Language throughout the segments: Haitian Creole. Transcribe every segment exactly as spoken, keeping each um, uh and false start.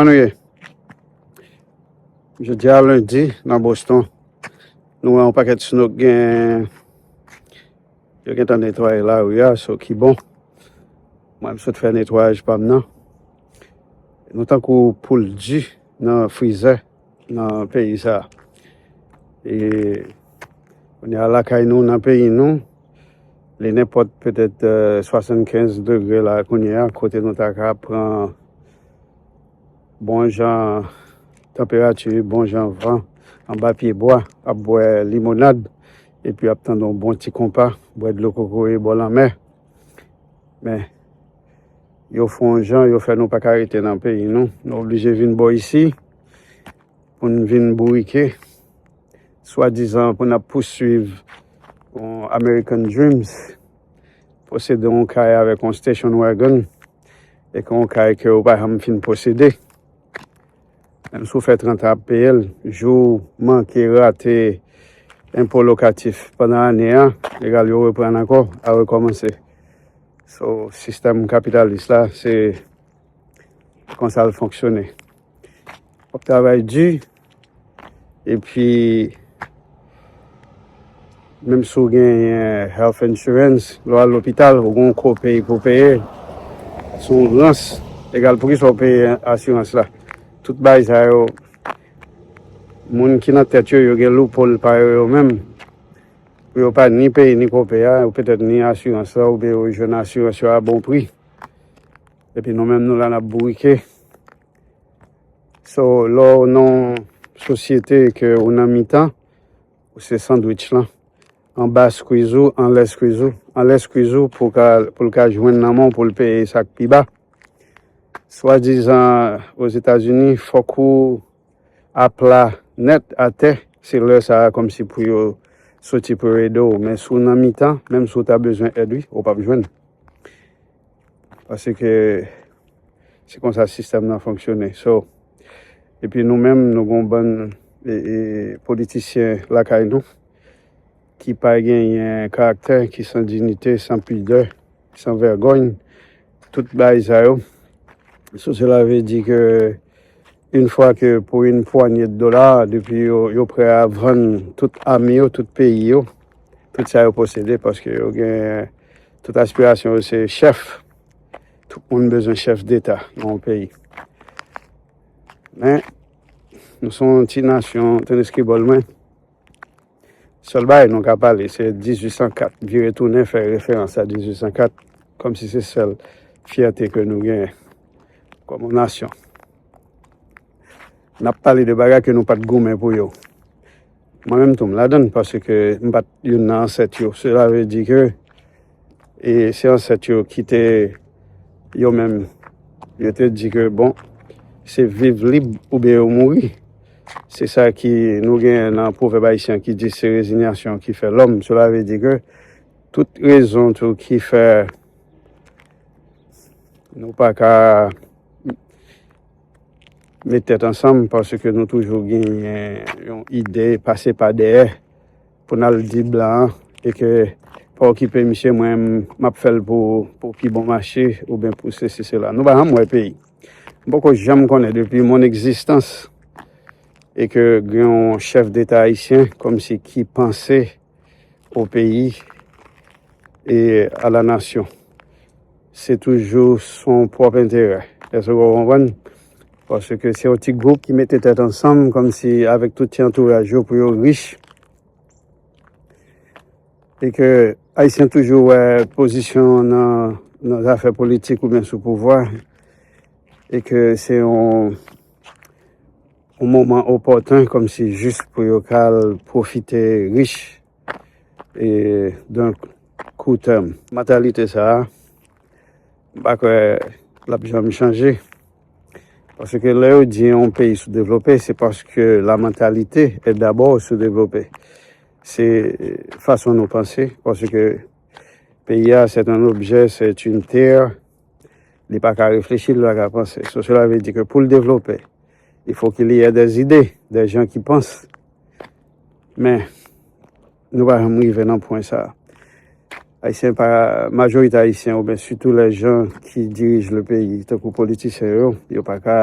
Nou ye. Jodi a lendi nan Boston, nou wè yon pakèt snow gen, yo gentan netwaye lari a, so ki bon. Mwen, m sot fè netwayaj pa m nan. Nou tankou poul di nan frizè nan peyi sa. E kounye a lakay nou, nan peyi nou, li nenpòt petèt, euh, swasannkenz degre la kounye a, kote nou ta ka pran bon jan tanperati, bon jan van, anba pye bwa, ap bwè limonad, epi ap tande yon bon ti konpa, bwè dlo kokoye bò lanmè. Men, yo fè yon jan, yo fè nou pa ka rete nan peyi nou. Nou oblije vin bò isi pou n vin bourike, swadizan pou n ap pouswiv yon American Dreams, posede yon kay avèk yon station wagon, e ke yon kay ke ou pa janm fin posede. Menm si w fè trant an ap peye l, jou w manke rate enpo lokatif pandan ane a, egal yo reprann ankò, a rekòmanse. So, sistèm kapitalis la, se konsa l fonksyone. W ap travay di, epi menm si w genyen health insurance, lè w al lopital, ou gen yon kopay pou w peye, se yon rans. Egal, poukisa w peye asirans la? Tout bagay sa yo, moun ki nan tèt yo, yo gen loophole pa yo, yo menm. Pou yo pa ni peye ni kopay a, ou petèt ni asirans la, oubyen yo jwenn asirans yo a bon pri. Epi nou menm, nou la, n ap bourike. So, lè w nan yon sosyete ke ou nan mitan, ou se sandwich lan. Anba squeeze ou, anlè squeeze ou, anlè squeeze ou pou ka, pou l ka jwenn nan men w pou l peye sa k pi ba. Swadizan, Ozetazini, fòk ou apla nèt atè, se lè sa a kòmsi pou yo soti pou yo ede w. Men si w nan mitan, menm si w ta bezwen èd, wi, ou p ap jwenn. Paske se konsa sistèm nan fonksyone. So, epi nou menm, nou gen yon bann, e, e, politisyen lakay nou ki pa genyen karaktè, ki san diyite, san pidè, san vègòny, tout bagay sa yo. So, cela veut dire que une fois que pour une poignée de dollars, depi yo, yo prè a vann tout ame yo, tout peyi yo, tout sa yo posede, paske yo gen tout aspirasyon yo se chèf. Tout moun bezwen chèf deta nan yon peyi. Men, nou se yon ti nasyon, tandis ke bòl mwen, sèl bagay nou ka pale, se dizuit san kat. Vire tounen fè referans a dizuit san kat, kòmsi se sèl fyète ke nou genyen kòm yon nasyon. N ap pale de bagay ke nou pa t goumen pou yo. Mwen menm tou, m ladan l, paske m pa t youn nan ansèt yo. Cela veut dire que, e se ansèt yo ki te, yo menm, yo te di ke, bon, se viv lib oubyen yo mouri. Se sa ki, nou genyen nan pwovèb ayisyen ki di, se rezinyasyon ki fè lòm. Cela veut dire que tout rezon tou ki fè nou pa ka met tèt ansanm, paske nou toujou genyen yon ide pase pa dèyè pou n al di blan an, e ke pa okipe misye, mwen, m ap fè l pou, pou pi bon mache, oubyen pou sesi, sela. Nou pa janm wè peyi. M poko janm konnen depi mon egzistans, e ke gen yon chèf deta ayisyen, kòmsi ki panse o peyi e a la nasyon. Se toujou son pwòp enterè. Èske w konprann? Paske se yon ti gwoup ki mete tèt ansanm, kòmsi avèk tout ti antouraj yo pou yo rich. E ke Ayisyen toujou wè pozisyon nan, nan zafè politik oubyen sou pouvwa. E ke se yon, yon moman opòten, kòmsi jis pou yo ka al pwofite rich e donk kou tèm. Mantalite sa a, m pa kwè l ap janm chanje. Paske lè yo di yon peyi soudevlope, se paske la mentalité est d'abord sous-développée. Se fason nou panse, paske peyi a, c'est un objet, c'est une terre. Li pa ka reflechi, li pa ka panse. So, cela veut dire que pour le développer, il faut qu'il y ait des idées, des gens qui pensent. Men, nou pa janm rive nan pwen sa a. Ayisyen pa, majorite Ayisyen, oubyen sitou lè jan ki dirij le peyi, tankou politisyen yo, yo pa ka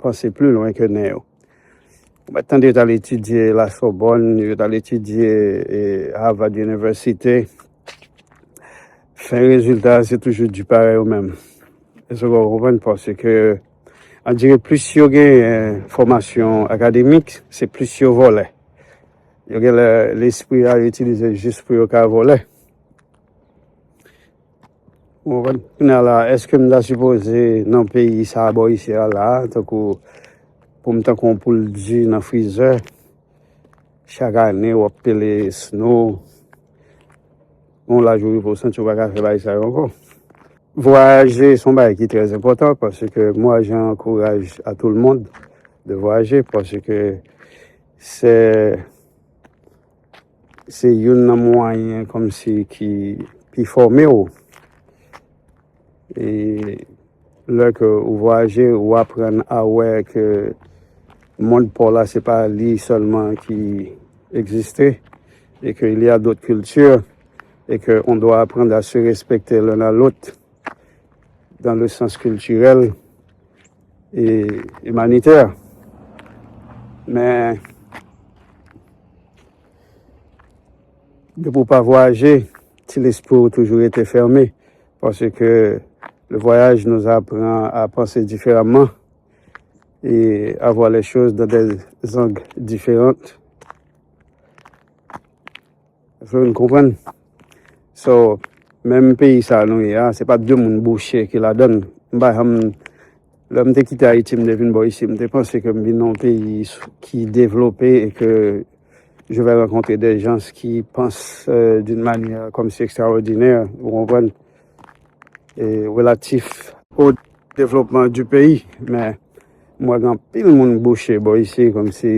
panse pli lwen ke nen yo. Ou mèt tande yo t al etidye la Sorbonne, yo t al etidye e, Harvard University. Fen rezilta a, se toujou di parèy ou menm. Èske w konprann? Paske, on dirait, plis yo genyen fòmasyon akademik, se plis yo vòlè. Yo gen lè, lespri a yo itilize jis pou yo ka vòlè. Ou konprann? Kounye a la, èske m ta sipoze nan peyi sa a bò isi a la, tankou, pou m tankou yon poul di nan frizè, chak ane w ap pele snow, yon laj ou rive w santi w pa ka fè bagay sa yo ankò. Vwayaje se yon bagay ki trè enpòtan, paske mwen, j'encourage à tout le monde de voyager, paske se, se youn nan mwayen kòmsi ki, ki fòme w. E lè ke ou vwayaje, ou aprann a wè ke mond pa w la, se pa li sèlman ki egziste, et qu'il y a d'autres cultures, et que on doit apprendre à se respecter l'un à l'autre dans le sens culturel et humanitaire. Men, depi w pa vwayaje, ti lespri w toujou rete fèmen, paske le voyage nous apprend à penser différemment et à voir les choses dans des angles différents. Èske nou konprann? So, menm peyi sa nou ye a, se pa de moun bouche ki ladan l. M pa janm, lè m te kite Ayiti, m te vin bò isi, m te panse ke m vin nan yon peyi s- ki devlope e ke je vais rencontrer des gens qui pensent euh, d'une manière comme si extraordinaire, ou konprann, e relatif au développement du pays. Men, m wè gen anpil moun bouche bò isi, kòmsi,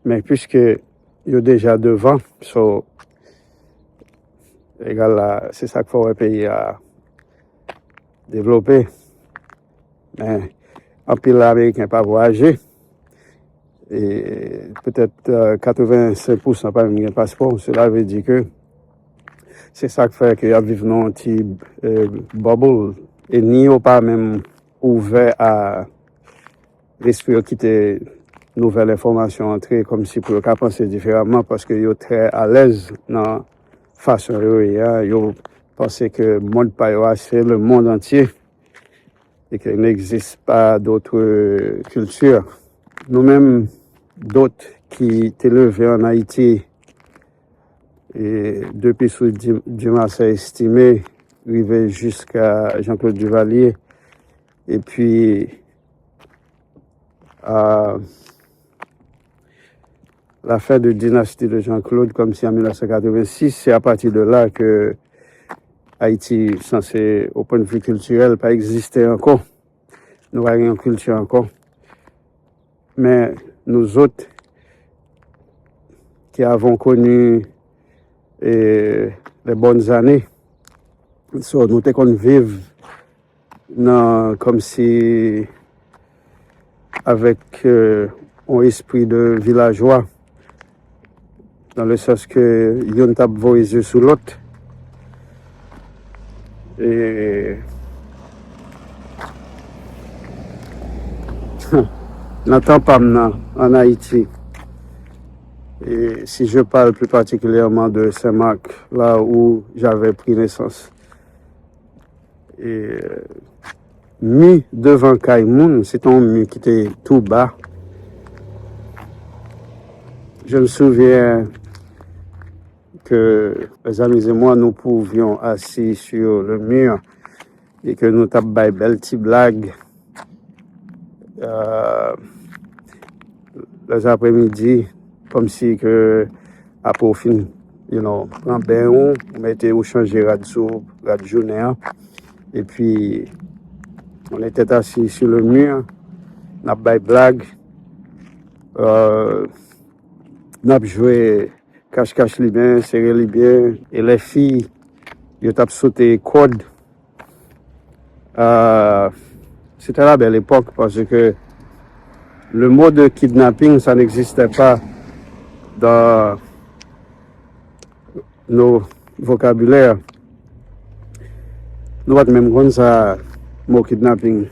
men piske yo deja devan, so, egal la, se sa k fè w wè peyi a devlope. Men, anpil Ameriken pa vwayaje. E petèt euh, katrevensenk pousan pa menm gen paspò. Sela vle di ke se sa k fè ke y ap viv nan yon ti euh, bubble. E ni yo pa menm ouvè a lespri yo, kite nouvèl enfòmasyon antre kòmsi pou yo ka panse diferaman, paske yo trè alèz nan fason yo ye a. Yo panse ke mond pa yo a, se le monde entier et qu'il n'existe pas d'autres cultures. Nou menm, dòt ki te leve an Ayiti, e depi sou Di- Dumarsais Estimé, rive jiska Jean-Claude Duvalier, epi a la fin de dynastie de Jean-Claude, kòmsi an mil nèf san katrevensis, se apati de la ke Ayiti sanse, au point de vue culturel, pa egziste ankò. Nou pa gen yon kilti ankò. Men nou zòt ki avons connu eh, les bonnes années, so, nou te konn viv nan, kòmsi, avèk euh, yon espri de vilajwa, dans le sens ke youn t ap voye zye sou lòt. E nan tan pa m nan, an Ayiti, et si je parle plus particulièrement de Saint-Marc, là où j'avais pris naissance, e mi devan kay moun, se te yon mi ki te tou ba. Je me souviens que les amis et moi, nous pouvions assis sur le mur et que nous t ap bay bèl ti blag euh, lèzapremidi, kòmsi ke apre w fin, you know, pran ben ou, ou mete ou chanje rad sou rad jounen an. Epi, on était assis sur le mur, n ap bay blag, euh, n ap jwe kach kach li byen, sere li byen, e lè fi yo t ap sote kòd, euh, c'était la belle époque parce que le mot de kidnapping, ça n'existait pas dans, nos vocabulaires. Nou pa t menm konn sa mo kidnaping,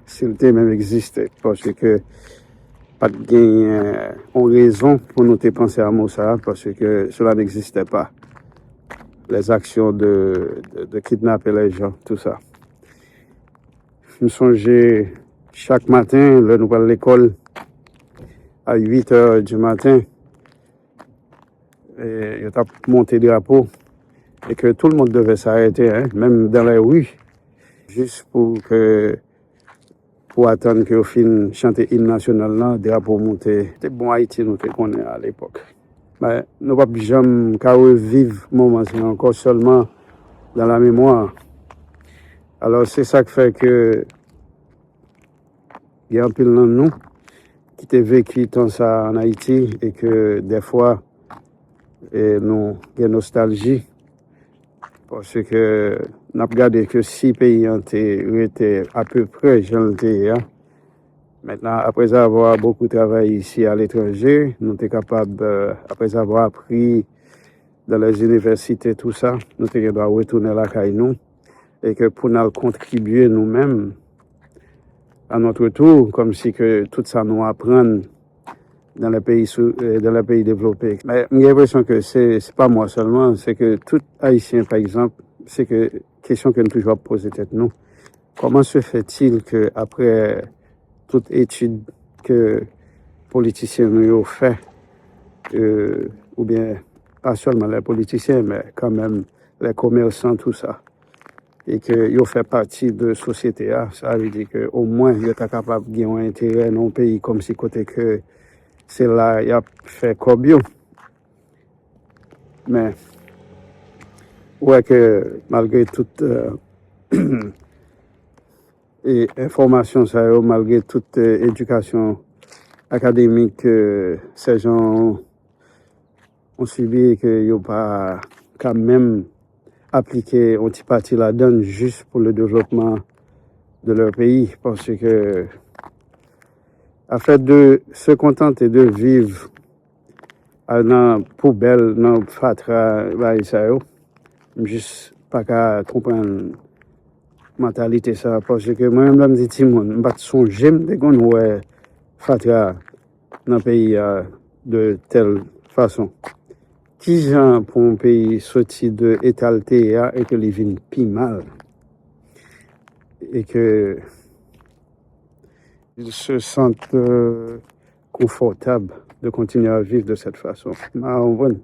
si l te menm egziste, paske pa t genyen yon rezon pou nou te panse a mo sa, paske cela n'existait pas. Les actions de, de, de kidnapper les gens, tout ça. M sonje chak maten, lè nou pral lekòl, a uit è di maten, e, yo t ap monte drapo, e ke tout le monde devait s'arrêter, hein, menm dans les rues, jis pou ke, pou atann ke yo fin chante im nasyonal la, drapo monte. Se bon Ayiti nou te konnen a lepòk. Men, nou p ap janm ka reviv moman sa ankò, sèlman dans la mémoire. Alò, se sa k fè ke gen anpil nan nou ki te veki tan sa an Ayiti e ke dèfwa, e, nou gen nostalji. Paske n ap gade ke si peyi an te rete apeprè jan l te ye a, maintenant, après avoir beaucoup travaillé ici à l'étranger, nou te kapab, euh, après avoir appris dans les universités, tout ça, nou te gen dwa retounen lakay nou, e ke pou n al kontribye nou menm, à notre tour, kòmsi ke tout sa nou aprann dans les pays sou, euh, dans les pays développés. Men m gen enpresyon ke se, se pa mwen sèlman, se ke tout Ayisyen, pa egzanp, se ke kesyon ke n toujou ap poze tèt nou, comment se fait-il que après tout etid ke politisyen nou yo fè, euh, oubyen pa sèlman les politiciens, men kanmenm les commerçants, tout ça, e ke yo fè pati de sosyete a, sa vle di ke omwen yo ta kapab gen yon enterè nan yon peyi kòmsi kote ke se la y ap fè kòb yo. Men, ou wè ke malgre tout, euh, e enfòmasyon sa yo, malgre tout, euh, edikasyon akademik, euh, ces gens ont subi, ke yo pa ka menm aplike yon ti pati ladan l jis pou le développement de leur pays, paske afè de se contenter de vivre al nan poubèl, nan fatra, bagay sa yo, m jis pa ka konprann mantalite sa, paske mwen menm lè m te timoun, m pa t sonje m te konn wè fatra nan peyi a de tèl fason. Kijan pou yon peyi soti de eta l te ye a e ke li vin pi mal? E ke ils se sentent, euh, confortables de continuer à vivre de cette façon. M pa konprann.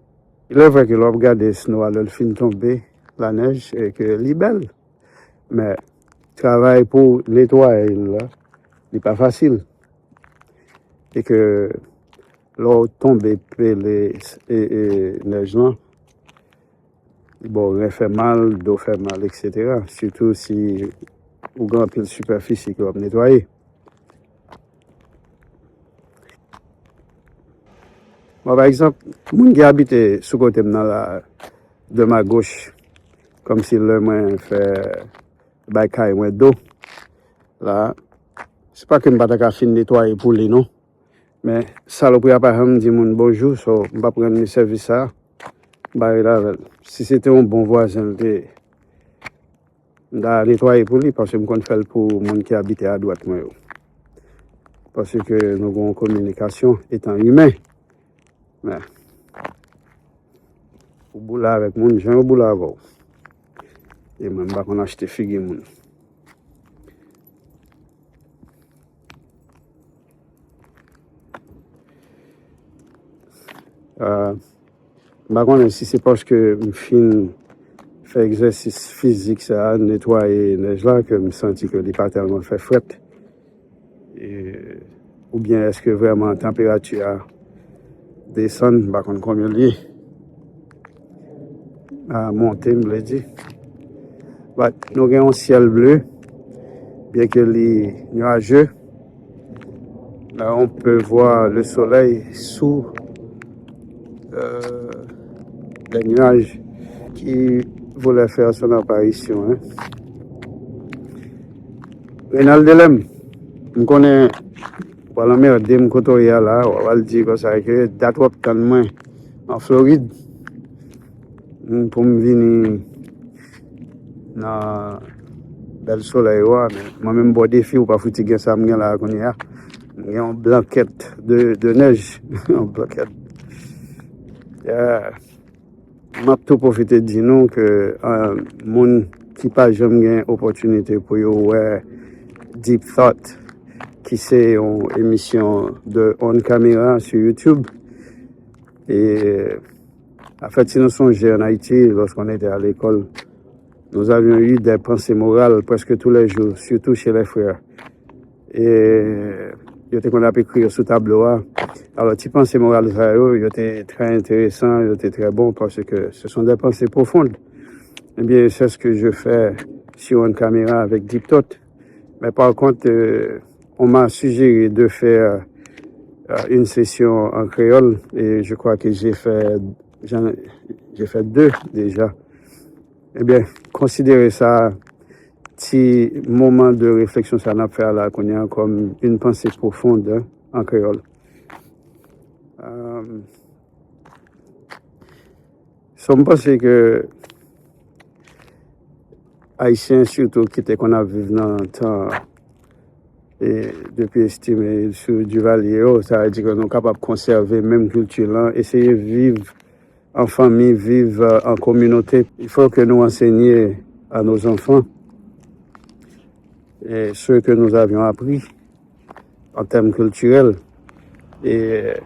Il est vrai que lè w ap gade snow a, lè l fin tonbe, la neige, e ke li bèl. Men, travay pou netwaye l la, li pa fasil. E ke lè w tonbe pele, e, e, nèj lan, li ba w ren fè mal, do fè mal, et cetera. Sitou si ou gen anpil sipèfisi ke w ap netwaye. Bon, pa egzanp, moun ki abite sou kote m nan la, de ma gauche, kòmsi lè mwen fè bay kay mwen do, la, se pa ke m pa ta ka fin netwaye pou li, non. Men, salopri a pa janm di moun bonjou, so, m p ap rann li sèvis sa, m pa rele avè l. Si se te yon bon vwazen l te ye, m ta netwaye pou li, paske m konn fè l pou moun ki abite adwat mwen yo. Paske nou gen yon kominikasyon etan imen. Men, ou boule avèk moun, jan yo boule avè w. E mwen, m pa konn achte figi moun. Ah, m pa konnen si se paske m fin fè egzèsis fizik sa a, netwaye nèj la, ke m santi ke li pa tèlman fè frèt. E, oubyen èske vrèman tanperati a desann, m pa konn konbyen l ye. A, monte, m vle di. But, nou gen yon syèl ble, byen ke li nuaje. Là, on peut voir le soleil sous, euh, les nuages qui voulaient faire son apparition, hein. Reynald Delèm, m konnen w al anmède m kote w ye a la, w al di konsa ke dat w ap tann mwen an Florid. m, pou m vini nan bèl solèy yo a, men mwen menm bò defi ou pa fouti gen sa m gen la kounye a. M gen yon blanket de, de nèj, yon blanket. Yeah. M ap tou pwofite di nou ke, euh, moun ki pa janm gen opòtinite pou yo wè Deep Thought, ki se yon emisyon de On Camera sur YouTube. Et en fait, si nous songeons en Haïti, lorsqu'on était à l'école, nous avions eu des pensées morales presque tous les jours, surtout chez les frères. E yo te konn ap ekri yo sou tablo a. Alò, ti panse moral sa yo, yo te trè enteresan, yo te trè bon, paske ce sont des pensées profondes. Eh bien, c'est ce que je fais sur une caméra avec Deep Thought. Mais par contre, euh, on m'a suggéré de faire euh, une session en créole et je crois que j'ai fait, j'en- j'ai fait deux déjà. Eh bien, considérez ça, ti moman de réflexion sa n ap fè la kounye a comme une pensée profonde, hein, en créole. Euh, so, m panse ke Ayisyen sitou ki te konn ap viv nan tan e depi Estimé sou Duvalier yo, sa vle di ke nou kapab konsève menm kilti lan, eseye viv an fanmi, viv euh, an kominote. Il faut que nous enseignions à nos enfants et ce que nous avions appris en termes culturels. E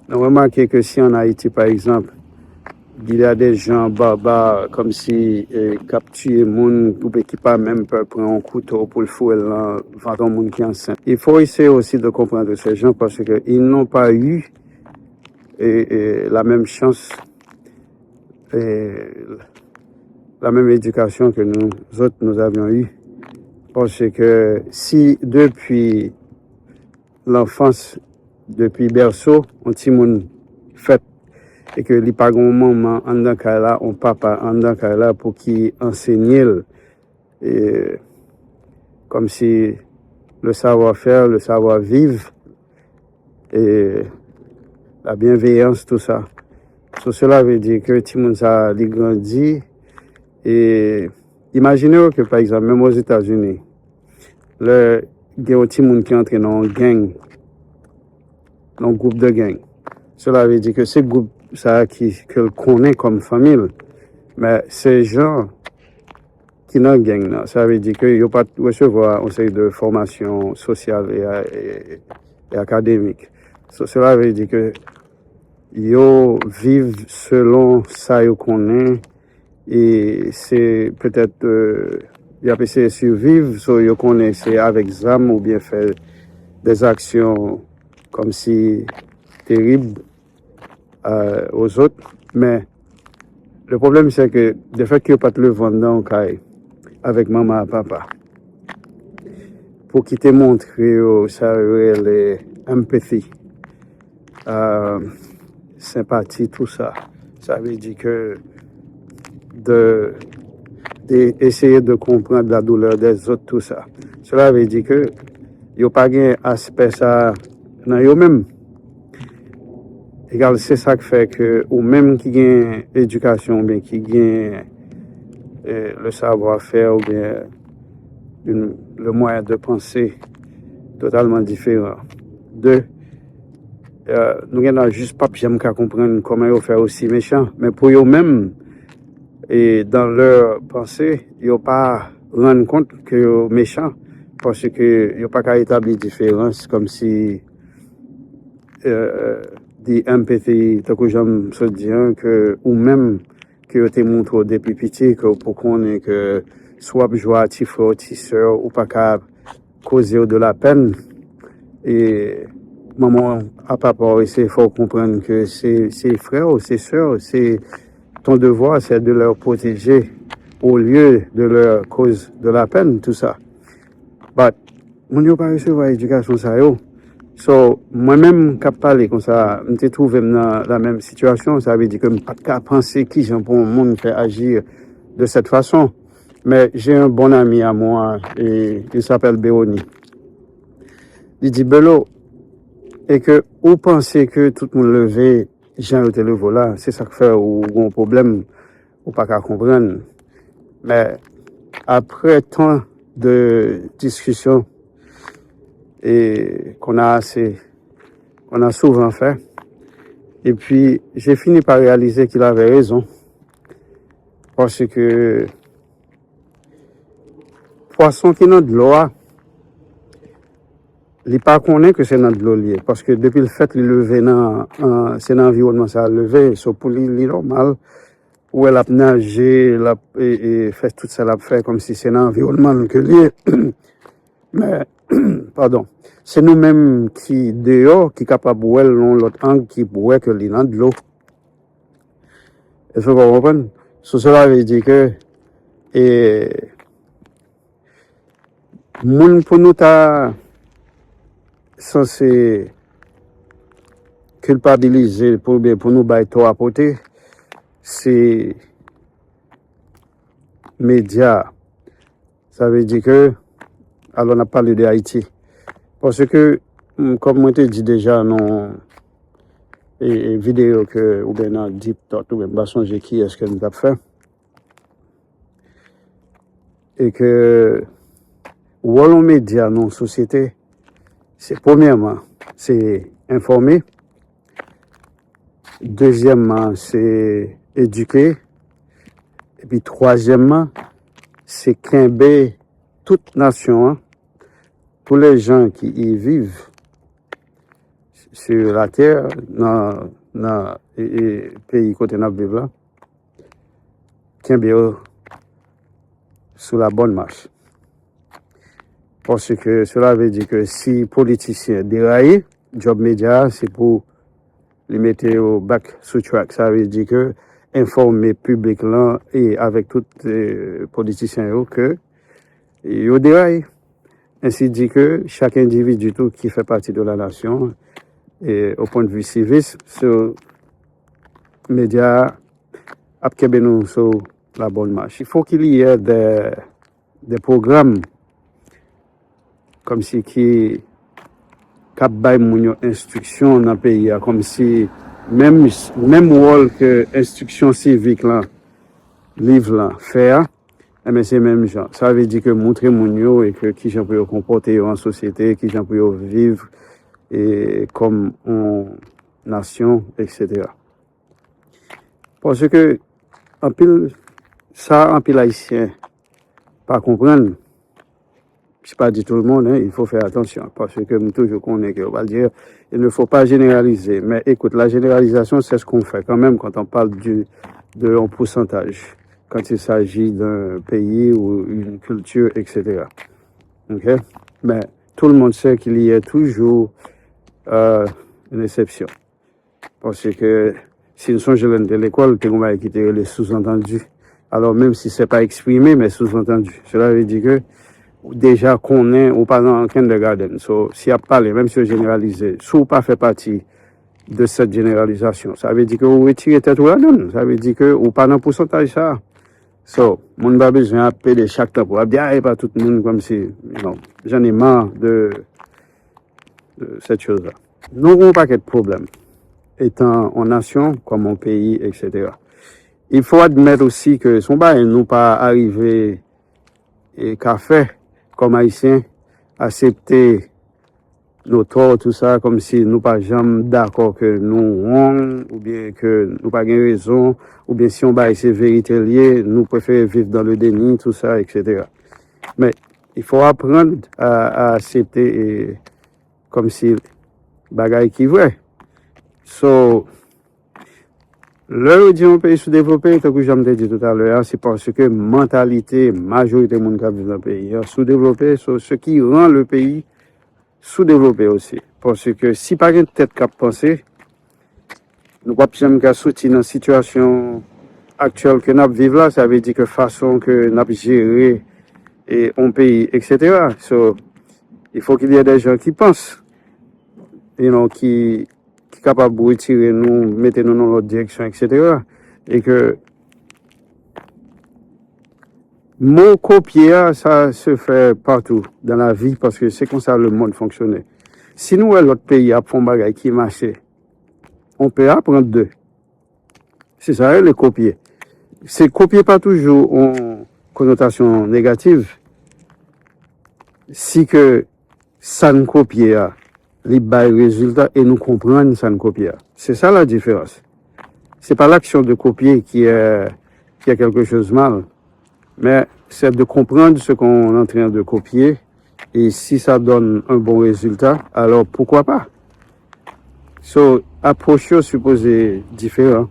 nou remake ke si an Ayiti, pa egzanp, il y a des gens barbares, kòmsi, eh, k ap tiye moun, oubyen ki pa menm pè pran yon kouto pou l foure l nan vant yon moun ki ansent. Il faut essayer aussi de comprendre ces gens parce que ils n'ont pas eu eh, eh, la même chance, eh, la même éducation que nous autres, nous avions eu. Parce que si depuis l'enfance, depuis berceau, yon timoun fèt e ke li pa gen yon manman anndan kay la, yon papa anndan kay la pou ki ansenye l, e, kòmsi le savoir-faire, le savoir-vivre, et la bienveillance, tout ça. So, cela veut dire que timoun sa li grandi e imagine ke pa egzanp menm Ozetazini, lè gen yon timoun ki antre nan yon gang, nan yon gwoup de gang, cela veut dire que se gwoup sa ki ke l konnen kòm fanmi l, men se jan ki nan gang nan. Sa vle di ke yo pa t resevwa yon seri de fòmasyon sosyal e, e, e akademik. So, cela vle di ke yo viv selon sa yo konnen e se petèt euh, y ap eseye siviv, so yo konnen se avèk zam oubyen fè des actions comme si terribles euh, aux autres. Men le problème c'est que de fait ke yo pa t leve anndan yon kay avèk manman ak papa pou ki te montre yo sa yo rele empathy, euh, senpati, tou sa. Sa vle di ke de, de essayer de comprendre la douleur des autres, tout ça. Cela veut dire que yo pa gen aspè sa nan yo menm. Egal, se sa k fè ke ou menm ki gen edikasyon oubyen ki gen eh, le savoir-faire oubyen une- le moyen de penser totalement différent. De, euh, nou gen nan jis pap janm ka konprann kòman yo fè osi mechan, men pou yo menm, e dans leur pensée, yo pa rann kont ke yo mechan, paske yo pa ka etabli diferans kòmsi euh, the empathy, tankou jan m sot di an, ke ou menm ke yo te montre w depi piti, ke w pou konnen ke si w ap jwe a ti frè w, ti sè w, ou pa ka koze yo de la pèn. E manman w a papa w eseye fè w konprann ke se, se frè w, se sè w, se ton devoir, c'est de leur protéger au lieu de leur cause de la peine, tout ça. But, moun yo pa resevwa edikasyon sa yo. So, mwen menm k ap pale konsa, m te twouve m nan la menm sitiyasyon, sa vle di ke m pa t ka panse kijan pou yon moun fè aji de cette façon. Mais j'ai un bon ami à moi, et il s'appelle Béoni. Li di, Belo, e ke ou panse ke tout moun leve jan yo te leve w la, se sa k fè ou gen yon pwoblèm ou pa ka konprann. Men, apre tan de diskisyon, e qu'on a assez, qu'on a souvent fait, et puis j'ai fini par réaliser qu'il avait raison. Paske pwason ki nan dlo a, li pa konnen ke se nan dlo li ye. Paske depi l fèt, li leve nan, an, se nan anviwònman sa l leve. So, pou li, li nòmal. Ou wè l ap naje, l ap, e, e, fè tout sa l ap fè, kòmsi se nan anviwònman l ke li ye. Men, padon, se nou menm ki deyò, ki kapab wè l nan yon lòt ang, ki wè ke li nan dlo. Èske w konprann? So, cela veut dire que, e, moun pou nou ta sanse kilpabilize pou, oubyen pou nou bay tò a pote, se medya. Sa vle di ke, alò n ap pale de Ayiti. Paske, m, kòm mwen te di deja nan, e, e, videyo ke, oubyen nan Deep Thought, oubyen m pa sonje kiyès ke m t ap fè, e ke wòl yon medya nan yon sosyete, se premyèman, se enfòme, dezyèmman, se edike, epi twazyèmman, se kenbe tout nasyon an, tous les gens qui y vivent sur la terre, nan, nan e, e, peyi kote n ap viv la, kenbe yo sou la bonne marche. Paske cela veut dire que si politisyen deraye, djòb medya a se pou li mete yo back sou track. Sa vle di ke enfòme piblik lan e avèk tout, e, politisyen yo ke yo deraye. Ensi di ke chak endividi tou ki fè pati de la nasyon, e, au point de vue civis, so, medya a ap kenbe nou sou la bonne marche. Il faut qu'il y ait des, des programmes kòmsi ki k ap bay moun yo enstriksyon nan peyi a, kòmsi menm, menm wòl ke enstriksyon sivik lan, liv lan fè a, enben se menm jan. Sa vle di ke montre moun yo e ke kijan pou yo konpòte yo an sosyete, kijan pou yo viv e kòm yon nasyon, et cetera. Paske anpil, sa anpil Ayisyen pa konprann, je pas dire tout le monde, hein, il faut faire attention, parce que m toujou konnen ke yo pral di, il ne faut pas généraliser. Mais écoute, la généralisation, c'est ce qu'on fait quand même quand on parle du, de un pourcentage, quand il s'agit d'un pays ou une culture, et cetera. OK? Mais tout le monde sait qu'il y a toujours, euh, une exception. Paske si n sonje lè n te lekòl, te gen yon bagay ki te rele sous-entendu. Alò, menm si se pa eksprime, men sous-entendu. Cela veut dire que ou deja konnen, ou pa nan kindergarten. So, si y ap pale, menm si yo jeneralize, si w pa fè pati de cette généralisation, sa vle di ke ou retire tèt ou ladan l. Sa vle di ke ou pa nan pousantaj sa a. So, moun pa bezwen ap pede chak tan pou ap di, ah, e pa tout moun kòmsi, non. J'en ai marre de, de cette chose-là. Nou gen yon pakèt pwoblèm, etan yon nasyon, kòm yon peyi, et cetera. Il faut admettre aussi que se yon bagay nou pa arive e ka fè kòm Ayisyen, aksepte nou tò, tou sa, kòmsi nou pa janm dakò ke nou wrong, oubyen ke nou pa gen rezon, oubyen si yon bagay se verite l ye, nou prefere viv dans le déni, tou sa, et cetera. Men, il faut apprendre à, à accepter e, kòmsi bagay ki vrè. So, lè yo di yon peyi soudevlope, tankou jan m te di toutalè a, se paske mantalite majorite moun k ap viv nan peyi a soudevlope. So, ce qui rend le pays sous-développé aussi. Paske si pa gen tèt k ap panse, nou p ap janm ka soti nan sitiyasyon aktyèl ke n ap viv la, sa vle di ke fason ke n ap jere e, yon peyi, et cetera. So, il faut qu'il y ait des gens qui pensent, you know, ki, ki kapab retire nou, mete nou nan lòt direksyon, et cetera. E ke mo kopye a, sa se fè partou dans la vie, paske se konsa le monde fonctionne. Si nou wè lòt peyi ap fè yon bagay ki mache, on peut apprendre d'eux. Se sa yo rele kopye. Se kopye pa toujou yon konotasyon negatif si ke sa n kopye a, li bay rezilta e nou konprann sa n kopye a. Se sa la diferans. C'est pas l'action de copier qui est, qui est quelque chose de mal, mais c'est de comprendre ce qu'on est en train de copier et si ça donne un bon résultat, alors pourquoi pas? So, apwòch yo sipoze diferan.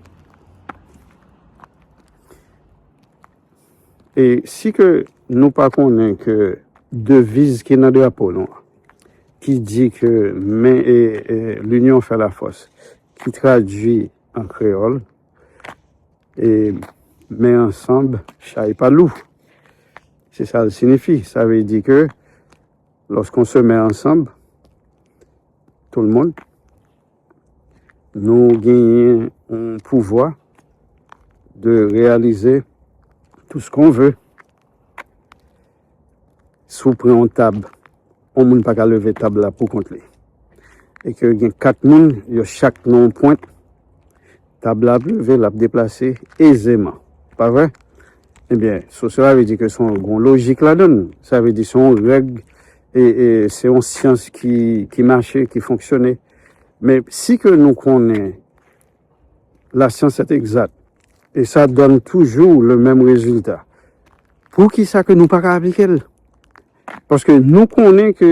E si ke nou pa konnen ke deviz ki nan drapo nou an, ki di ke men e, e l'union fait la force, ki tradui an kreyòl, e men ansanm, chay pa lou. Se sa l siyifi. Sa vle di ke lorsqu'on se met ensemble, tout le monde, nou genyen yon pouvwa de réaliser tout ce qu'on veut. Si w pran yon tab, yon moun pa ka leve tab la pou kont li. E ke gen kat moun, yo chak nan yon pwent, tab la ap leve, l ap deplase ezeman. Pa vre? Ebyen, so, sa vle di ke se yon, gen yon lojik ladan l. Sa vle di se yon règ, e, e se yon syans ki, ki mache, ki fonksyone. Men si ke nou konnen la science est exacte, e sa donne toujours le même résultat, poukisa ke nou pa ka aplike l? Paske nou konnen ke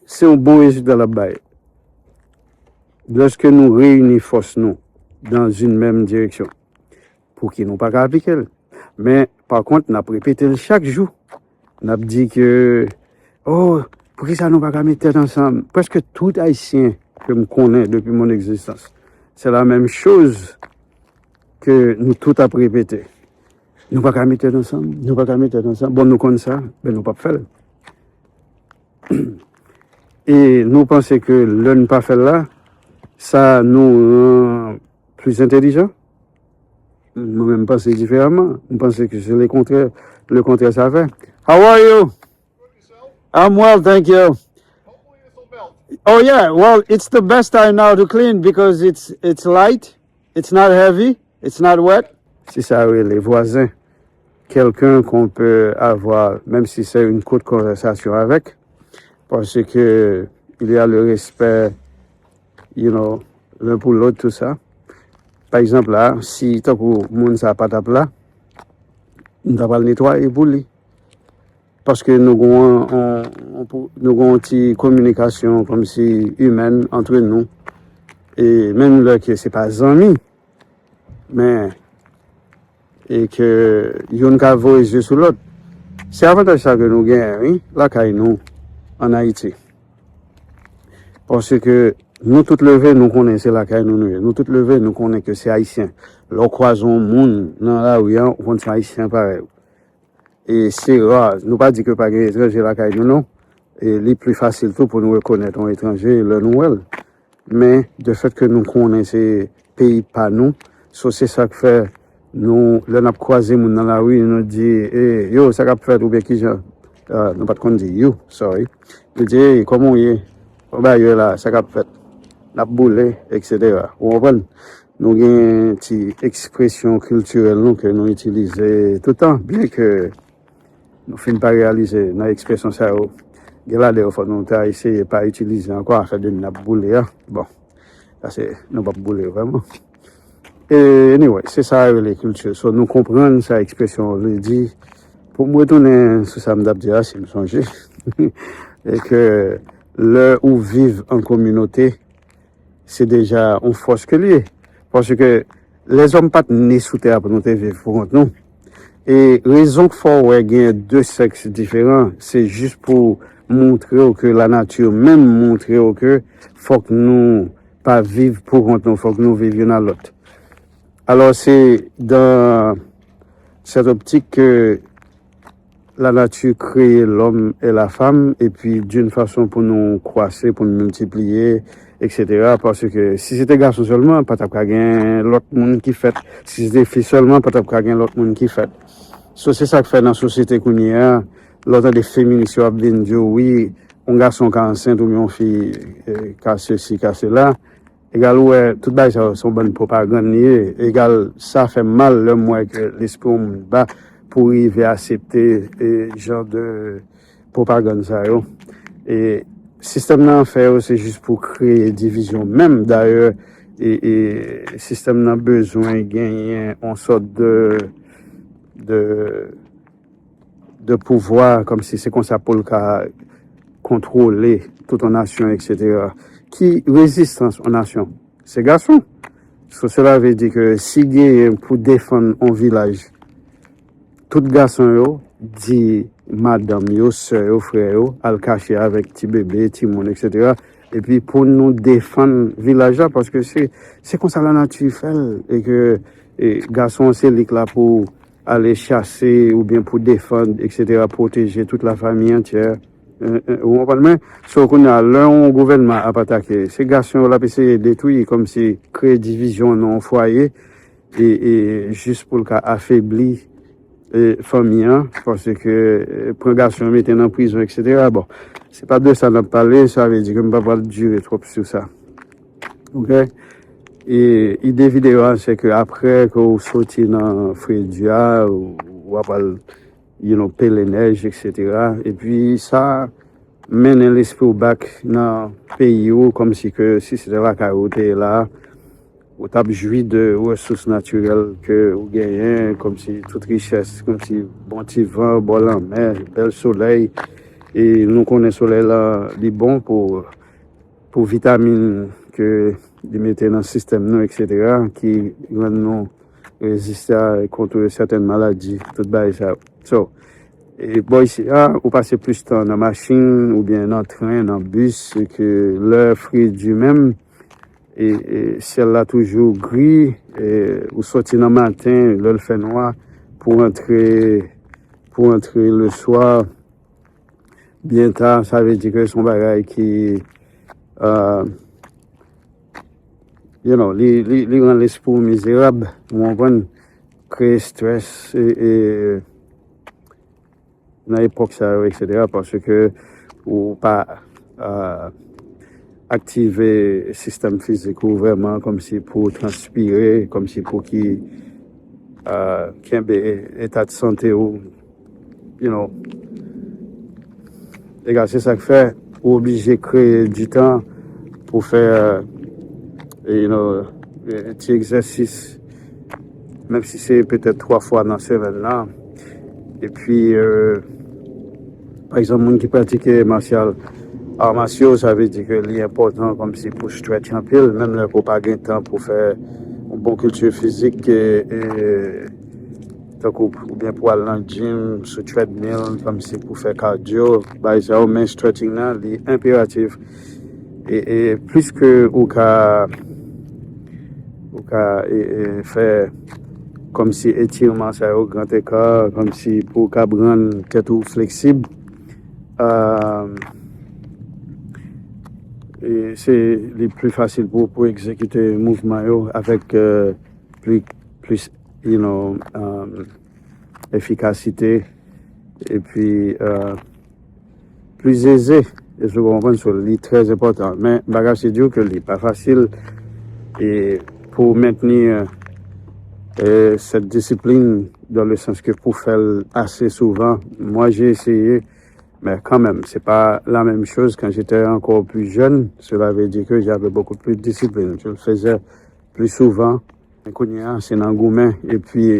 se yon bon rezilta l ap bay. Lèske nou reyini fòs nou dans une même direction, pouki nou pa ka aplike l? Men, pa kont, n ap repete l chak jou. N ap di ke, oh, poukisa nou pa ka met tèt ansanm? Prèske tout Ayisyen ke m konnen depi mon existence, c'est la même chose ke nou tout ap repete. Nou pa ka met tèt ansanm, nou pa ka met tèt ansanm. Bon, nou konn sa, men nou p ap fè l. E nou panse ke lè n pa fè l la, sa nou rann plis entèlijan? Mwen menm, m panse diferaman. M panse ke se le kontrè, le kontrè sa fè. How are you? I'm well, thank you. Oh yeah, well, it's the best time now to clean because it's it's light, it's not heavy, it's not wet. Se sa yo rele vwazen. Quelqu'un qu'on peut avoir, même si c'est une courte conversation avec, parce que il y a le respect, you know, l'un pour l'autre, tout ça. Pa egzanp la, si tankou moun sa pa t ap la, m ta pral netwaye pou li. Paske nou gon yon, yon, nou gon yon ti kominikasyon kòmsi imèn antre nou. E menm lè ke se pa zanmi, men, e ke youn ka voye zye sou lòt. Se avantaj sa ke nou genyen, wi, lakay nou, ann Ayiti. Paske nou tout leve, nou konnen se lakay nou nou ye. Nou tout leve, nou konnen ke se Ayisyen. Lè w kwaze yon moun nan lari a, ou konn se Ayisyen parèy ou. E se ra, nou pa di ke pa gen etranje lakay nou, non. E li pli fasil tou pou nou rekonèt yon etranje lè nou wè l. Men, de fèt ke nou konnen se peyi pa nou, so se sa k fè nou, lè n ap kwaze moun nan lari, nou di, e, yo, sa k ap fèt oubyen kijan, ah, nou pa t konn di you, sorry. Nou di, e, kòman w ye? Kòman bagay yo ye la, sa k ap fèt? N ap boule, etsetera. Ou konprann? Nou gen ti ekspresyon kiltirèl nou ke nou itilize toutan, byen ke nou fin pa reyalize nan ekspresyon sa yo. Gen ladè yo fò nou ta eseye pa itilize ankò, afè de n ap boule a. Bon, sa se, nou p ap boule vrèman. E, anyway, se sa yo rele kilti. So, nou konprann sa ekspresyon an vle di. Pou m retounen sou sa m t ap di a, si m sonje, e ke lè ou viv an kominote, se deja yon fòs ke l ye. Paske lèzòm pa t ne sou tè a pou nou te viv pou kont nou. E rezon k fè w wè gen de sèks diferan, se jis pou montre w ke lanati menm montre w ke fòk nou pa viv pou kont nou, fòk nou viv youn a lòt. Alò, se dans cette optique que la nature crée l'homme et la femme, et puis d'une façon pour nous croître, pour nous multiplier, etsetera. Paske si se te gason sèlman, pa t ap ka gen lòt moun ki fèt. Si se te fi sèlman, pa t ap ka gen lòt moun ki fèt. So, se sa k fè nan sosyete kounye a, lè w tande feminis yo ap vin di w, wi, yon gason ka ansent oubyen yon fi, eh, ka sesi, ka sela, Egal, ou wè, tout bagay sa yo se yon bann pwopagann li ye. Egal, sa fè m mal lè m wè ke lespri yon moun ba pou rive aksepte e, jan de pwopagann sa yo. E sistèm nan fè yo, se jis pou kreye divizyon menm. Dayè, e, e sistèm nan bezwen genyen yon sòt de, de, de pouvwa, kòmsi se konsa pou l ka kontwole tout yon nasyon, et cetera. Ki rezistans yon nasyon? Se gason. So, cela veut dire que si genyen pou defann yon vilaj, tout gason yo di madanm yo, sè yo, frè yo, al kache avèk ti bebe, timoun, et cetera. Epi pou nou defann vilaj la, paske se, se konsa lanati fè l, e ke e, gason se li k la pou ale chase oubyen pou defann, et cetera, pwoteje tout lafanmi antyè. E, e, ou konprann mwen? So, kounye a, lè yon gouvènman ap atake, se gason yo l ap eseye detwi, kòmsi kreye divizyon nan yon fwaye, e, e jis pou l ka afebli e, fanmi an, paske e, pran gason yo mete nan prizon, et cetera. Bon, se pa de sa n ap pale, sa vle di ke m pa pral dire twòp sou sa. Oke? E ide videyo a, se ke apre ke ou soti nan fredi a, ou, ou ap al, you know, pele nèj, et cetera. Epi sa mennen lespri w back nan peyi w, kòmsi ke si se te lakay ou te ye la, ou t ap jwi de resous natirèl ke ou genyen, kòmsi tout richès, kòmsi bon ti van, bò lanmè, bèl solèy. E nou konnen solèy la, li bon pou, pou vitamin ke li mete nan sistèm nou, et cetera, ki rann nou rezista kont sètèn maladi, tout bagay sa yo. So, e bò isi a, ou pase plis tan nan machin oubyen nan tren, nan bis, ke lè fredi menm, e, e syèl la toujou gri, e ou soti nan maten, lè l fè nwa, pou antre, pou antre le swa, byen ta, sa vle di ke se yon bagay ki, euh, you know, li, li, li rann lespri w mizerab, ou konprann, kreye strès, e, e nan epòk sa yo, et cetera, paske ou pa, euh, aktive sistèm fizik ou vrèman, kòmsi pou transpire, kòmsi pou ki, euh, kenbe eta de sante ou, you know. Egal, se sa k fè ou oblije kreye di tan pou fè, euh, you know, euh, ti egzèsis, menm si se petèt twa fwa nan semèn nan. Epi, euh, pa egzanp, moun ki pratike masyal, ar masyo, sa vle di ke li enpòtan kòmsi pou stretch anpil, menm lè ke w pa gen tan pou fè yon bon kilti fizik, e, e, tankou oubyen pou al nan gym, sou treadmill, kòmsi pou fè kadyo, bagay sa yo, men stretching nan, li enperatif. E, e plis ke ou ka, ou ka, e, e, fè kòmsi etirman sa yo, gran eka, kòmsi pou w kab rann tèt ou fleksib, euh, e se, li pli fasil pou, pou egzekite mouvman yo avèk, euh, pli, plis, you know, um, efikasite, epi, euh, plis eze. Èske w konprann? So, li trè enpòtan. Men, bagay se di w ke li pa fasil e pou mentni, euh, cette discipline, dans le sens que pou fè l ase souvan. Moi, j'ai essayé, mais quand même, c'est pas la même chose quand j'étais encore plus jeune. Cela veut dire que j'avais beaucoup plus de discipline. Je le faisais plus souvent. Men kounye a, se nan goumen. Epi,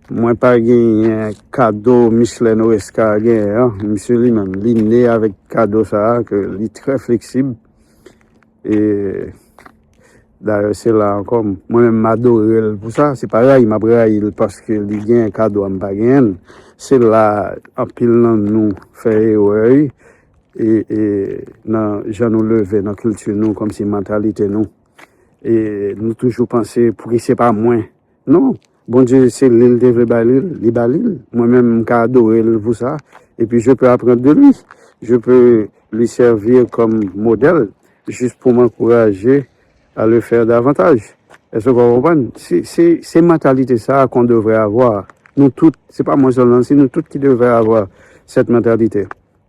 mwen pa genyen kado Michelet Noresca genyen an. Misye li menm, li ne avèk kado sa a, ke li trè fleksib. E dayè, se la ankò, mwen menm, m adore l pou sa. Se pa rayi m ap rayi l paske li genyen kado a, m pa genyen l. Se la anpil nan nou fè erè, wi. E, e nan jan nou leve, nan kilti nou, kòmsi mantalite nou. E nou toujou panse, "Pouki se pa mwen?" Non, Bondye, se li l te vle ba li l, li ba li l. Mwen menm, m ka adore l pou sa. Et puis, je peux apprendre de lui. Je peux lui servir comme modèle, juste pour m'encourager à le faire davantage. Èske w konprann? Se, se, se mantalite sa a qu'on devrait avoir. Nou tout, se pa mwen sèlman, se nou tout ki devrait avoir cette mentalité.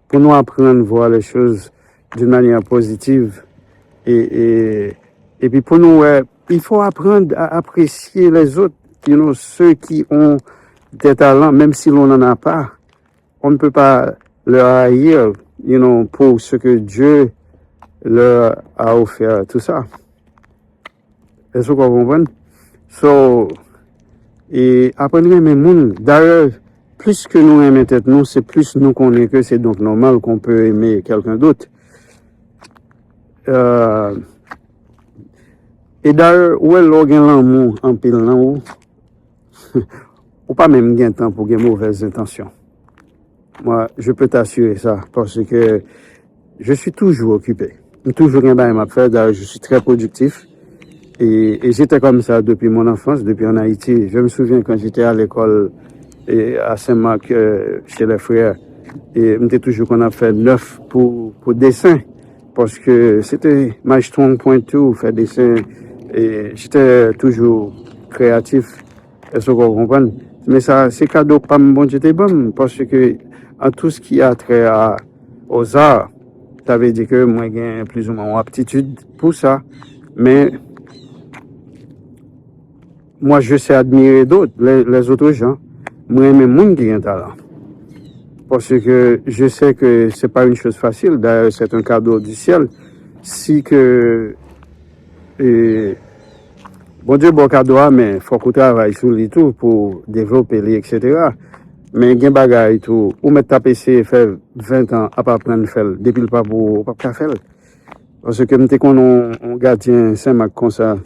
Pou nou aprann voir les choses d'une manière positive e, e Epi pou nou wè, il faut apprendre à apprécier les autres, you know, ceux qui ont des talents, même si l'on n'en a pas, on ne peut pas leur haïr, you know, pour ce que Dieu leur a offert, tout ça. Èske w konprann? So, e aprann renmen moun. Dayè, plis ke nou renmen tèt nou, se plis nou konnen ke c'est donc normal qu'on peut aimer quelqu'un d'autre. Euh, e dayè, ou wè lè w gen lanmou anpil nan ou, ou pa menm gen tan pou gen movèz entansyon. Moi, je peux t'assurer ça, parce que je suis toujours occupé. M toujou gen bagay m ap fè, dayè, je suis très productif. Et, et j'étais comme ça depuis mon enfance, depuis en Haïti. Je me souviens quand j'étais à l'école et à Saint-Marc, euh, chez les frères, et m te toujou konn ap fè nèf pou, pou desen. Paske se te my strong point too, fè desen. E j'étais toujours créatif. Èske w konprann? Men sa, se kado pa m Bondye te ban m, paske en tout ce qui a trait à, aux arts, sa vle di ke mwen gen plus ou moins yon aptitid pou sa. Men, moi, je sais admirer d'autres, les, les autres gens. Mwen renmen moun ki gen talan. Parce que je sais que c'est pas une chose facile. D'ailleurs, c'est un cadeau du ciel. Si que e, Bondye ba w kado a, men fòk ou travay sou li tou pou devlope li, et cetera. Men gen bagay tou, ou mèt t ap eseye fè ven tan ap aprann fè l, depi l pa pou ou, ou p ap ka fè l. Paske m te konn yon, yon gadyen Senmak konsa,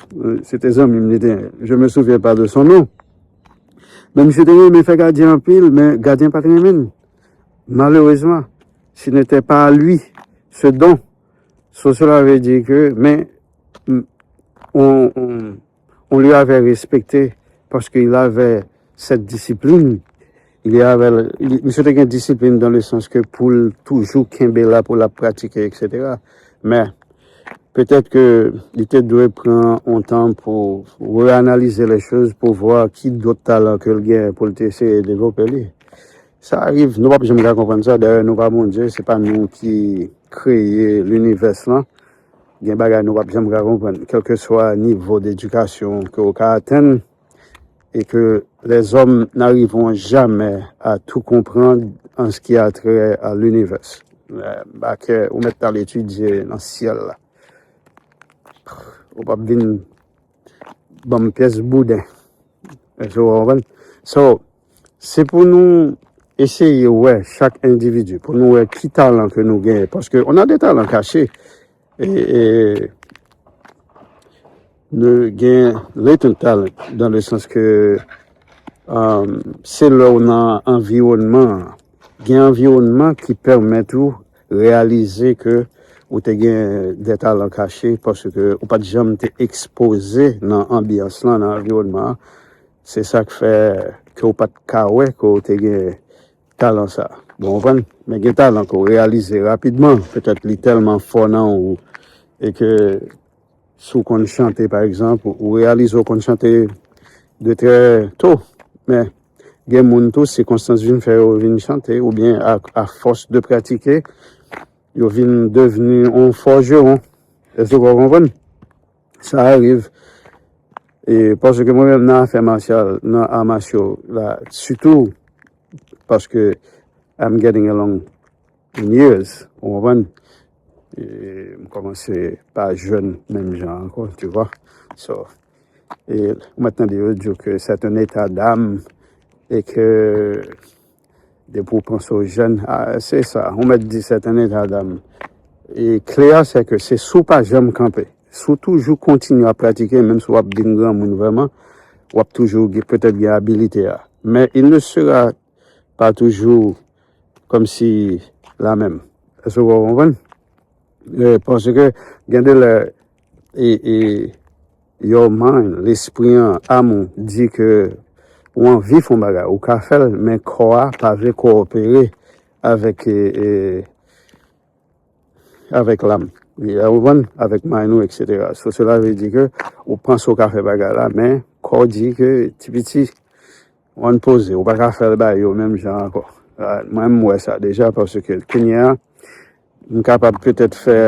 se te zanmi m li te, je me souviens pas de son nom. Men misye te renmen fè gadyen anpil, men gadyen pa t renmen l. Malheureusement, ce n'était pas à lui, ce don. So, cela veut dire que, mais, mm, on, on, on lui avait respecté parce qu'il avait cette discipline. Il y avait, il, misye te gen disiplin dans le sens que pou l toujou kenbe la, pou l ap pratike, et cetera. Men, petèt ke li te dwe pran yon tan pou reanalize les choses, pou vwa ki dòt talan ke l gen pou l te eseye devlope li. Sa rive, nou p ap janm ka konprann sa. Dayè, nou pa Bondye, se pa nou ki kreye linivès lan. Gen bagay nou p ap janm ka konprann, kèlkeswa nivo dedikasyon ke w ka atenn, et que les hommes n'arriveront jamais à tout comprendre en ce qui a trait à l'univers. Ba ke ou mèt al etidye nan syèl la. Ou p ap vin ban m pyès bouden. Èske w konprann? So, se pou nou eseye wè chak endividi, pou nou wè ki talan ke nou genyen. Paske on a des talents cachés. E, e, nou gen latent talent, dans le sens que, um, se lè w nan anviwònman an. Gen anviwònman ki pèmèt ou reyalize ke ou te gen de talan kache paske ou pa t janm te ekspoze nan anbyans lan, nan anviwònman an. Se sa k fè ke w pa t ka wè ke w te gen talan sa. Bon, w konprann? Men gen talan ke w reyalize rapidman. Petèt li tèlman fò nan ou e ke si w konn chante, pa egzanp, ou reyalize w konn chante de trè to. Men gen moun tou, sikonstans vin fè yo vin chante, oubyen a, a fòs de pratike, yo vin devni yon fòjewon. Èske w konprann? Sa rive. E paske mwen menm nan afè masyal, nan a masyo la, sitou paske I'm getting along in years, ou konprann? E m kòmanse pa jèn menm jan ankò, tu vois. So, e ou mèt tande yo di w ke c'est un état d'âme e ke depi w panse w jèn, ah, se sa, ou mèt di c'est un état d'âme. E kle a, se ke se si w pa janm kanpe, si w toujou kontinye ap pratike, menm si w ap vin granmoun vrèman, w ap toujou gen, petèt gen abilite a. Men il ne sera pas toujours comme si la même. Èske w konprann? E, paske gen de lè, e, e, your mind, lespri an, âme ou, di ke ou anvi fè yon bagay, ou ka fè l, men kò a pa vle kowopere avèk, e, e, avèk lam. Ou konprann? Avèk mind ou, et cetera. So, cela veut dire ke ou panse ou ka fè bagay la, men kò di ke ti piti, w ann poze, ou pa ka fè l ba yo menm jan ankò. Ah, mwen, m wè sa deja, paske kounye a, m kapab petèt fè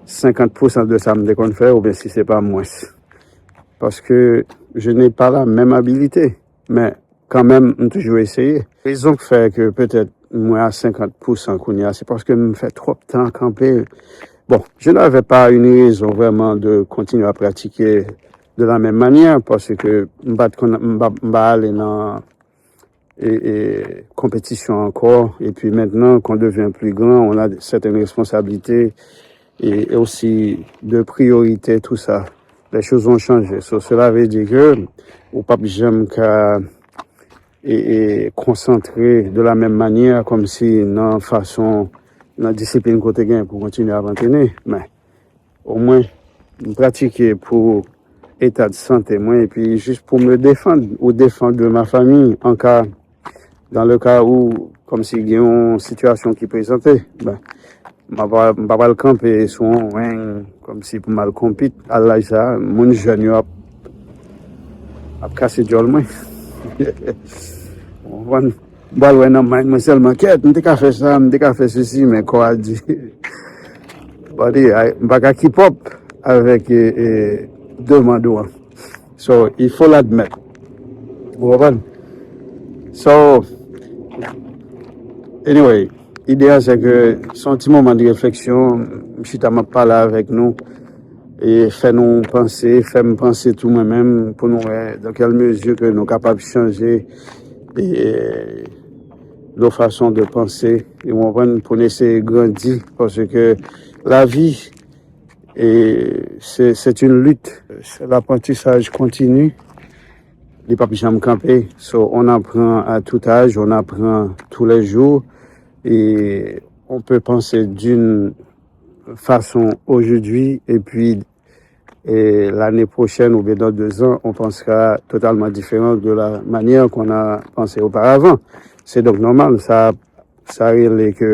senkant pousan de sa m te konn fè, oubyen si se pa mwens. Paske je n'ai pas la même abilité. Men kanmenm, m toujou eseye. Rezon k fè ke petèt mwen a senkant pousan kounye a, se paske m fè twòp tan kanpe. Bon, je n'avais pas une raison vraiment de continuer à pratiquer de la même manière, paske m pa t konn, m pa, m pa ale nan e, e, konpetisyon ankò. Et puis maintenant qu'on devient plus grand, on a certaines responsabilités et, et aussi de priorités, tout ça. Les choses ont changé. So, cela veut dire que ou p ap janm ka e, e, konsantre de la menm manyè, kòmsi nan fason, nan disiplin ke w te gen pou kontinye ap antrene. Men, omwen, m pratike pou eta de sante mwen, epi jis pou me défendre ou défendre ma famille en cas, dans le cas où, kòmsi gen yon sitiyasyon ki prezante, ben, m pa, m pa pral kanpe sou yon weng, kòmsi pou m al konpit. A laj sa, moun jèn yo ap, ap kase djòl mwen. Ou konprann? M pral wè nan mind mwen sèlman, kèt, m te ka fè sa, m te ka fè sesi, men kò a di, body, ay, m pa ka keep up avèk e, e, demann ou an. So, il faut l'admettre. Ou konprann? So, anyway, ide a se ke se yon ti moman de refleksyon, m chita m ap pale avèk nou, e fè nou panse, fè m panse tou mwen menm, pou nou wè dans quelle mesure ke nou kapab chanje e, nos façons de penser, e w konprann, pou n eseye grandi, paske lavi, e, se, c'est une lutte, c'est l'apprentissage continu, li p ap janm kanpe, so on apprend à tout âge, on apprend tous les jours, et on peut penser d'une façon aujourd'hui, et puis et l'année prochaine ou bien dans deux ans, on pensera totalement différent de la manière qu'on a pensé auparavant. C'est donc normal, sa, sa rele ke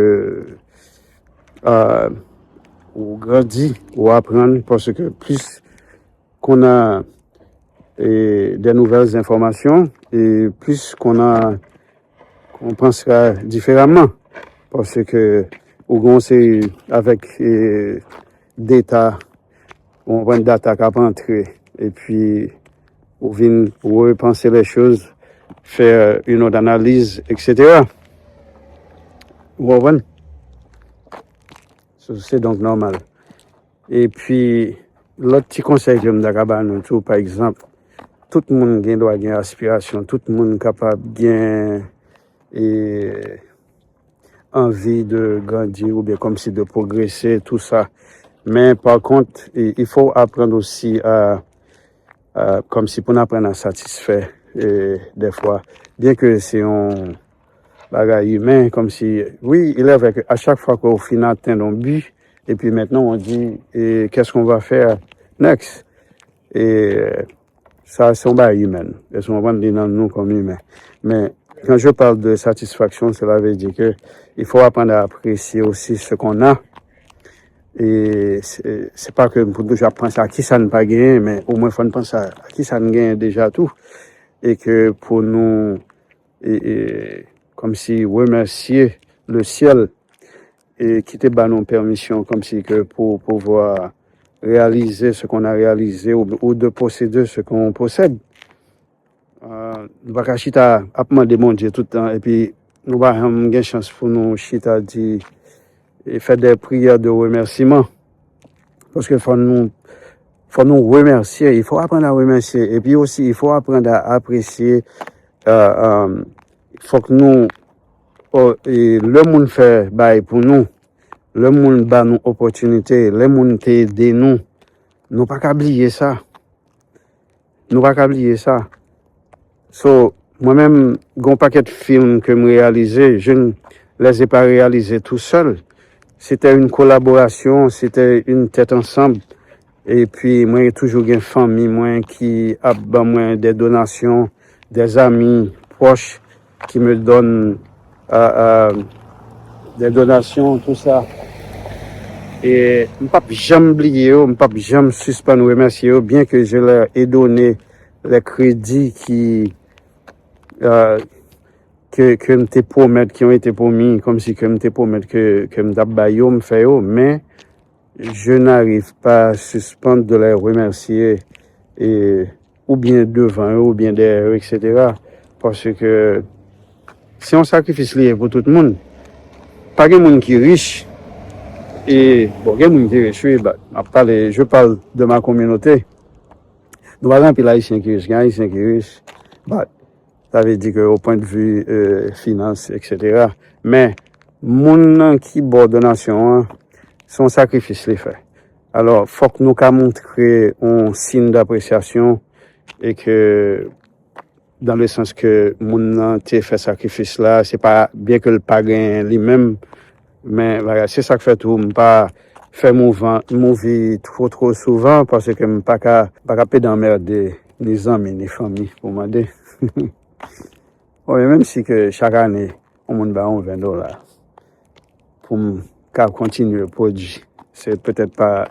euh, ou grandi, ou aprann, paske plis qu'on a e, de nouvelles informations, et plus qu'on a, qu'on pensera différemment. Paske ou gen yon seri avèk e, data, ou konprann, data k ap antre, epi ou vin repanse les choses, faire une autre analyse, et cetera. Ou konprann? So, se donk nòmal. Epi, lòt ti konsèy ke m ta ka ba nou tou, pa egzanp, tout moun gen dwa gen aspirasyon, tout moun kapab gen e, anvi de grandi oubyen kòmsi de pwogrese, tou sa. Men pa kont, e, il faut apprendre aussi à, à, kòmsi pou n aprann a satisfè e, dèfwa. Byen ke se yon bagay imen, kòmsi, wi, il est vrai que à chaque fois que w fin atenn yon bi, epi mentnan on di, e, qu'est-ce qu'on va faire next? E, sa, se yon bagay imen. Èske w konprann? Li nan nou kòm imen. Men, quand je parle de satisfaction, cela veut dire que il faut apprendre à apprécier aussi ce qu'on a. E se, se pa ke pou n toujou ap panse a kisa n pa genyen, men omwen fò n panse a kisa n genyen deja tou. E ke pou nou, e, e, kòmsi remèsye le ciel e ki te ba nou pèmisyon kòmsi ke pou pouvwa réaliser ce qu'on a réalisé ou, ou de posséder ce qu'on possède. Euh, nou pa ka chita ap mande Bondye tout tan, epi nou pa janm gen chans pou nou chita di, e fè de priyè de remèsiman. Paske fò nou, fò nou remèsye, il faut apprendre à remercier. Epi osi, il faut apprendre à apprécier. Euh, euh, fòk nou, o, e, lè moun fè bagay pou nou, lè moun ba nou opòtinite, lè moun te ede nou, nou pa ka bliye sa. Nou pa ka bliye sa. So, mwen menm, gen yon pakèt film ke m reyalize, je ne les ai pas réalisés tout seul. C'était une collaboration, c'était une tête ensemble. Epi, mwen toujou gen fanmi mwen ki ap ban mwen de donasyon, des amis proches qui me donnent euh, euh, des donations, tout ça. E m p ap janm bliye yo, m p ap janm sispann remèsye yo, bien que je leur ai donné les crédits qui, euh, que, que m te pwomèt, qui ont été promis, kòmsi ke m te pwomèt ke, ke m t ap bay yo, m fè yo, men je n'arrive pas à suspendre de les remercier, e, oubyen devan yo, oubyen dèyè yo, et cetera. Paske se yon sakrifis li ye pou tout moun. Pa gen moun ki rich, e, bon, gen moun ki rich, wi, but, m ap pale, je parle de ma communauté. Nou pa gen anpil Ayisyen ki rich, gen Ayisyen ki rich, but, sa vle di ke o pwendvi, e, finans, et cetera. Men, moun nan ki ba w donasyon an, se yon sakrifis li fè. Alò, fòk nou ka montre yon siy d'apresyasyon e ke, dans le sens ke moun nan te fè sakrifis la, se pa, byen ke l pa genyen li menm, men, bagay, se sa k fè tou, m pa fè mouvan, mouvi two, two souvan, paske m pa ka, m pa ka pede anmède ni zanmi, ni fanmi pou mande. Bon, e menm si ke chak ane, yon moun ba yon ven dola pou m ka kontinye pwodui, se petèt pa,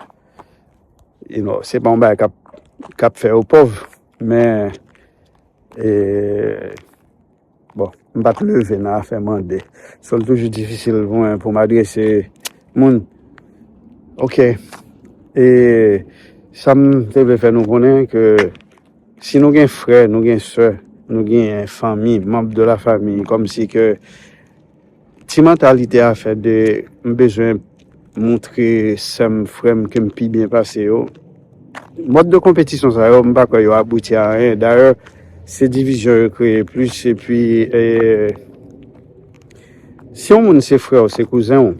you know, se pa yon bagay k ap, k ap fè yo pòv, men, e, bon, m pa t leve nan afè mande. So, l toujou difisil pou mwen pou m adrese moun. Ok. E sa m te vle fè nou konnen ke si nou gen frè, nou gen sè, nou gen fanmi, manm de la famille, kòmsi ke ti mantalite afè de m bezwen montre sè m, frè m ke m pi byen pase yo. Mòd de konpetisyon sa yo, m pa kwè yo abouti a anyen. Dayè, se divizyon yo kreye plis, epi, e, si yon moun se frè w, se kouzen w,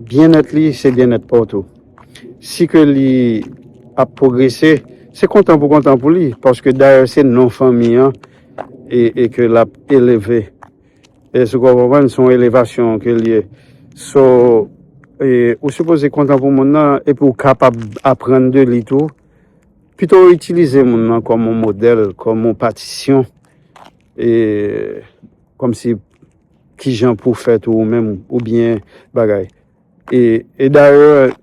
byennèt li, se byennèt pa w tou. Si ke li ap pwogrese, se kontan pou kontan pou li, paske dayè se non fanmi an e, e ke l ap eleve. E si w konprann, se yon elevasyon ke l ye. So, e, ou sipoze kontan pou moun nan, epi w kapab aprann de li tou. Pito w itilize moun nan kòm yon modèl, kòm yon patisyon, e, kòmsi kijan pou w fè tou ou menm, oubyen bagay. E, e dayè,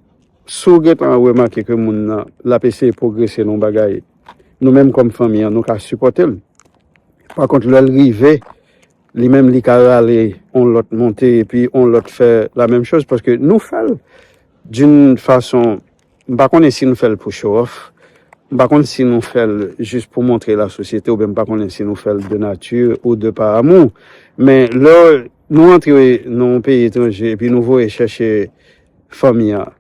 si w gentan remake ke moun nan, l ap eseye pwogrese nan yon bagay, nou menm kòm fanmi an, nou ka sipòte l. Pa kont, lè l rive, li menm, li ka rale yon lòt monte, epi yon lòt fè la menm choz, paske nou fè l d'une façon, m pa konnen si nou fè l pou show off, m pa konn si nou fè l jis pou montre lasosyete, oubyen m pa konnen si nou fè l de nature ou de par amour. Men lè nou antre nan yon peyi etranje, epi nou voye chèche fanmi an,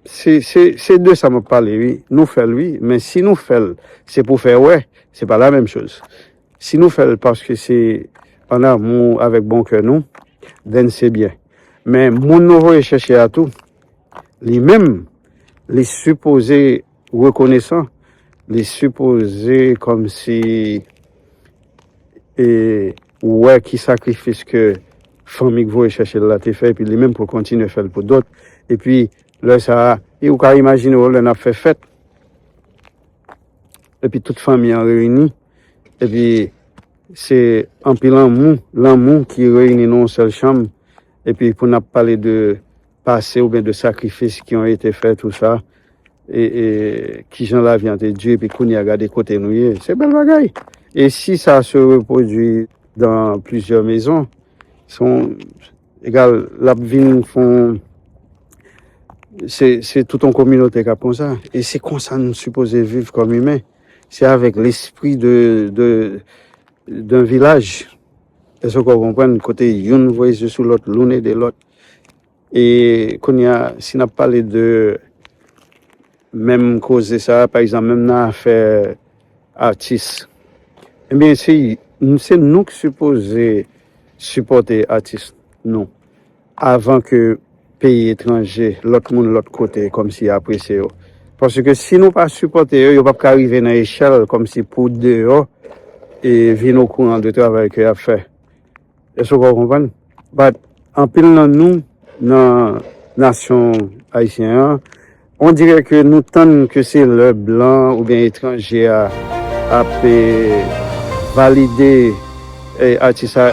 se, se, se de sa m ap pale, wi. Nou fè l, wi, men si nou fè l, se pou fè wè, se pa la menm choz. Si nou fè l paske se an amou, avèk bon kè nou, then se byen. Men moun nou voye chèche a tou, li menm, li sipoze rekonesan, li sipoze kòmsi, e, wè ki sakrifis ke fanmi k voye chèche l la te fè, epi li menm pou l kontinye fè l pou dòt. Epi lè sa a, e ou ka imajine w lè n ap fè fèt, epi tout fanmi an reyini, epi se anpil lanmou, lanmou ki reyini nan yon sèl chanm, epi pou n ap pale de pase oubyen de sakrifis ki ont été faits, tou sa, e, e kijan lavi an te di, epi kounye a gade kote nou ye. Se bèl bagay. Et si ça se reproduit dans plusieurs maisons, se yon, egal, l ap vin fè yon, se, se tout yon kominote k ap konsa. E se konsa nou sipoze viv kòm imen. Se avèk lespri de, de, d'un village. Èske w konprann? Kote youn voye je sou lòt, l'un aide l'autre. E kounye a, si n ap pale de menm koze sa a, pa egzanp, menm nan afè atis, ebyen, se, se nou k sipoze sipòte atis nou, avan ke peyi etranje, lòt moun, lòt kote, kòmsi apresye yo. Paske si nou pa sipòte yo, yo p ap ka rive nan echèl kòmsi pou deyò e vin okouran de travay ke y ap fè. Èske w konprann? But anpil nan nou, nan nasyon ayisyen an, on dirè ke nou tann ke se lè blan oubyen etranje a ap, e, valide, e, atis a,